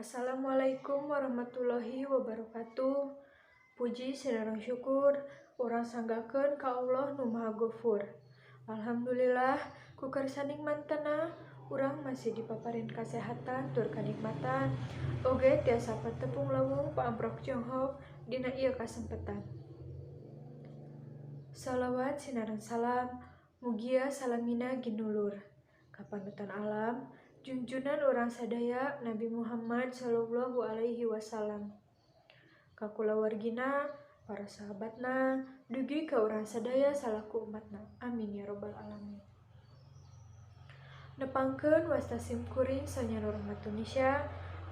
Assalamualaikum warahmatullahi wabarakatuh. Puji sareng syukur urang sanggakeun ka Allah Nu Maha Gofur. Alhamdulillah, ku kersaning mantena urang masih dipaparin kasehatan tur kanikmatan oge tiasa patepung lawung paamprok jonghok dina ieu kasempetan. Salawat sinareng salam mugia salamina ginulur ka panutan alam, junjunan urang sadaya, Nabi Muhammad Shallallahu Alaihi Wasallam, ka kulawargina, para sahabatna, dugi ka urang sadaya salaku umatna. Amin ya robbal alamin. Nepangkeun, wasta simkuring Sonya Nurrahmatunisya.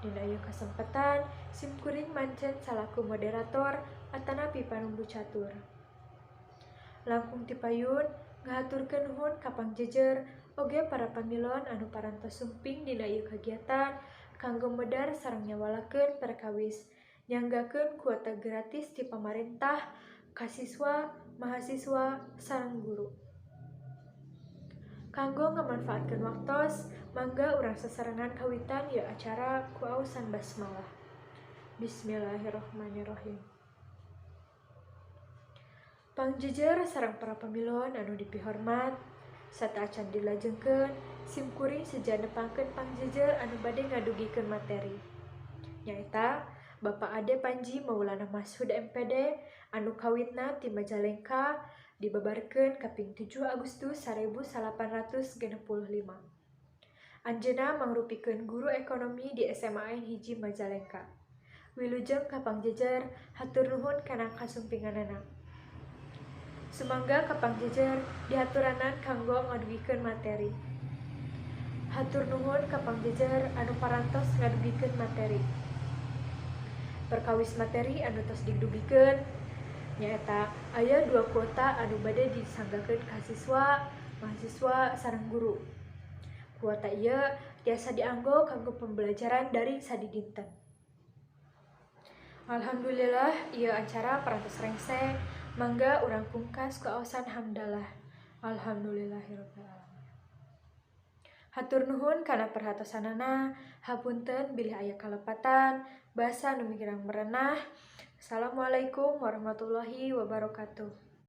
Dina ieu kasempatan simkuring mancen salaku moderator atanapi panumbu catur. Langkung ti payun ngahaturkeun nuhun ka pangjejer oge para pamilon anu parantos sumping dina ieu kagiatan kanggo medar sareng nyawalakeun perkawis nyanggakeun kuota gratis ti pamarentah ka siswa, mahasiswa, sareng guru. Kanggo ngamanfaatkeun waktos, mangga urang sasarengan kawitan ieu acara ku aosan basmalah. Bismillahirrahmanirrahim. Pangjejer sareng para pamilon anu dipihormat, sateuacan dilajengkeun, simkuring seja nepangkeun pangjejer anu bade ngadugikeun materi. Nyaeta Bapak Ade Panji Maulana Mashud M.Pd anu kawitna ti Majalengka, dibabarkeun kaping 7 Agustus 1865. Anjeunna mangrupikeun guru ekonomi di SMAN 1 Majalengka. Wilujeng ka pangjejer, hatur nuhun kana kasumpinganana. Sumangga ka pangjejer dihaturanan kanggo ngadugikeun materi. Hatur nuhun ka pangjejer anu parantos ngadugikeun materi. Perkawis materi anu tos didugikeun nyaeta aya dua kuota anu bade disanggakeun ka siswa, mahasiswa, sareng guru. Kuota ieu tiasa dianggo kanggo pembelajaran daring sadidinten. Alhamdulillah, ieu acara parantos rengse. Mangga urang pungkas ku aosan hamdalah. Alhamdulillahirabbil alamin. Hatur nuhun kana perhatosanana, hapunten bilih aya kalepatan, basa nu mikirang merenah. Assalamualaikum warahmatullahi wabarakatuh.